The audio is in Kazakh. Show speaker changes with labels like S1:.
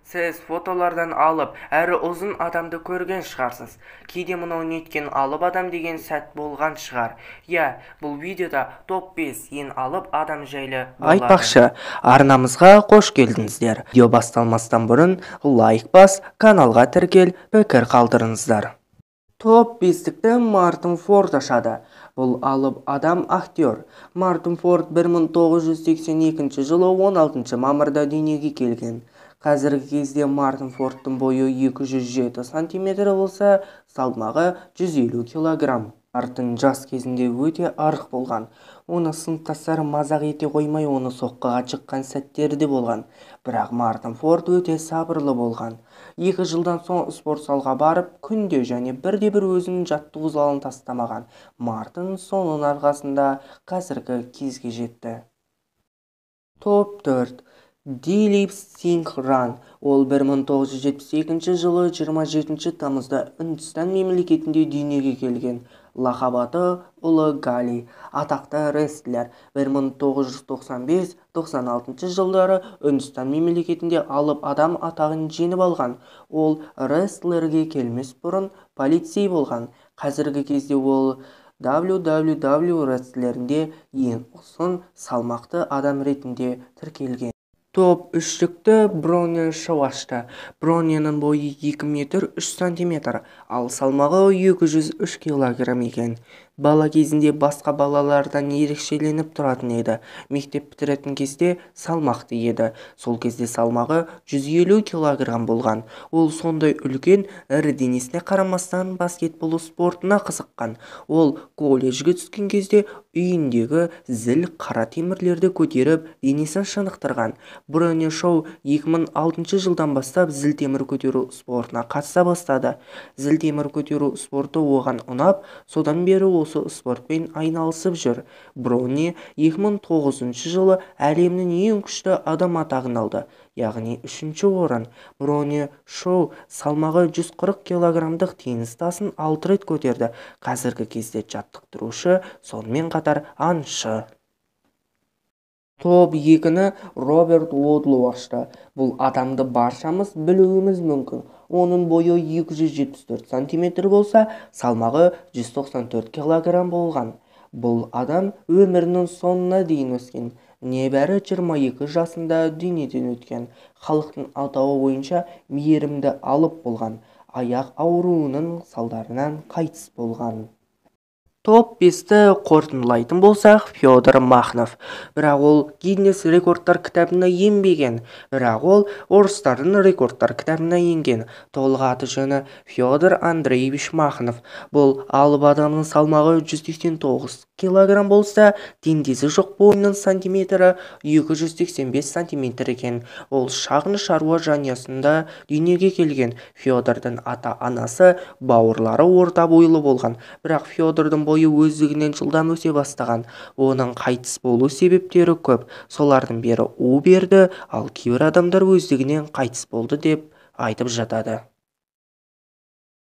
S1: Сіз фотолардан алып, әрі ұзын адамды көрген шығарсыз. Кейде мынау неткен алып адам деген сәт болған шығар. Иә, бұл видеода топ-5 ең алып адам жайлы болады.
S2: Айтпақшы, арнамызға қош келдіңіздер. Видео басталмастан бұрын лайк бас, каналға тіркел, пікір қалдырыңыздар. Топ 5-тікті Мартин Форд ашады. Бұл алып адам актер. Мартин Форд 1982 жылы 16 мамырда дүниеге келген. Қазіргі кезде Мартин Фордтың бойы 207 сантиметр болса, салмағы 150 килограмм. Мартин жас кезінде өте арық болған. Оны сыныптастары мазақ ете қоймай, оны соққыға жыққан сәттері де болған. Бірақ Мартин Форд өте сабырлы болған. 2 жылдан соң спорт залға барып, күнде және бірде-бір өзінің жаттығу залын тастамаған. Мартин соның арқасында қазіргі кезге жетті. Топ 4. Дилип Сингх Ран. Ол 1972 жылы 27 тамызда Үндістан мемлекетінде дүниеге келген. Лақап аты Ұлы Гали, атақты рестлер. 1995-96 жылдары Үндістан мемлекетінде алып адам атағын жеңіп алған. Ол рестлерге келмес бұрын полицей болған. Қазіргі кезде ол WWE рестлерінде ең ұзын салмақты адам ретінде тіркелген. Топ 3-лікті Бронни Шоу ашты. Бронниның бойы 2 метр 3 сантиметр, ал салмағы 203 килограмм екен. Бала кезінде басқа балалардан ерекшеленіп тұратын еді. Мектеп бітіретін кезде салмақты еді. Сол кезде салмағы 150 килограмм болған. Ол сондай үлкен, ірі денесіне қарамастан баскетбол спортына қызыққан. Ол колледжге түскен кезде үйіндегі зіл қара темірлерді көтеріп, денесін шынықтырған. Бронни Шоу 2006 жылдан бастап зіл темір көтеру спортына қатыса бастады. Зіл темір көтеру спорты оған ұнап, содан бері осы спортпен айналысып жүр. Бронни 2009 жылы әлемнің ең күшті адам атағын алды, яғни 3-ші орын. Бронни Шоу салмағы 140 килограммдық теннис тасын 6 рет көтерді. Қазіргі кезде жаттықтырушы, сонымен қатар аңшы. Топ 2-ні Роберт Уодлоу ашты. Бұл адамды баршамыз білуіміз мүмкін. Оның бойы 274 сантиметр болса, салмағы 194 килограмм болған. Бұл адам өмірінің соңына дейін өскен. Небәрі 22 жасында дүниеден өткен. Халықтың атауы бойынша мейірімді алып болған. Аяқ ауруының салдарынан қайтыс болған. Топ 5-ті қорытындылайтын болсақ, Федор Махнов. Бірақ ол Гиннес рекордтар кітабына енбеген. Бірақ ол орыстардың рекордтар кітабына енген. Толық аты жөні Федор Андреевич Махнов. Бұл алып адамның салмағы 189 килограмм болса, теңдесі жоқ бойының сантиметрі 285 сантиметр екен. Ол шағын шаруа жанұясында дүниеге келген. Федордың ата-анасы, бауырлары орта бойлы болған. Бірақ Федордың бойы өздігінен жылдам өсе бастаған. Оның қайтыс болу себептері көп. Солардың бірі у берді, ал кейбір адамдар өздігінен қайтыс болды деп айтып жатады.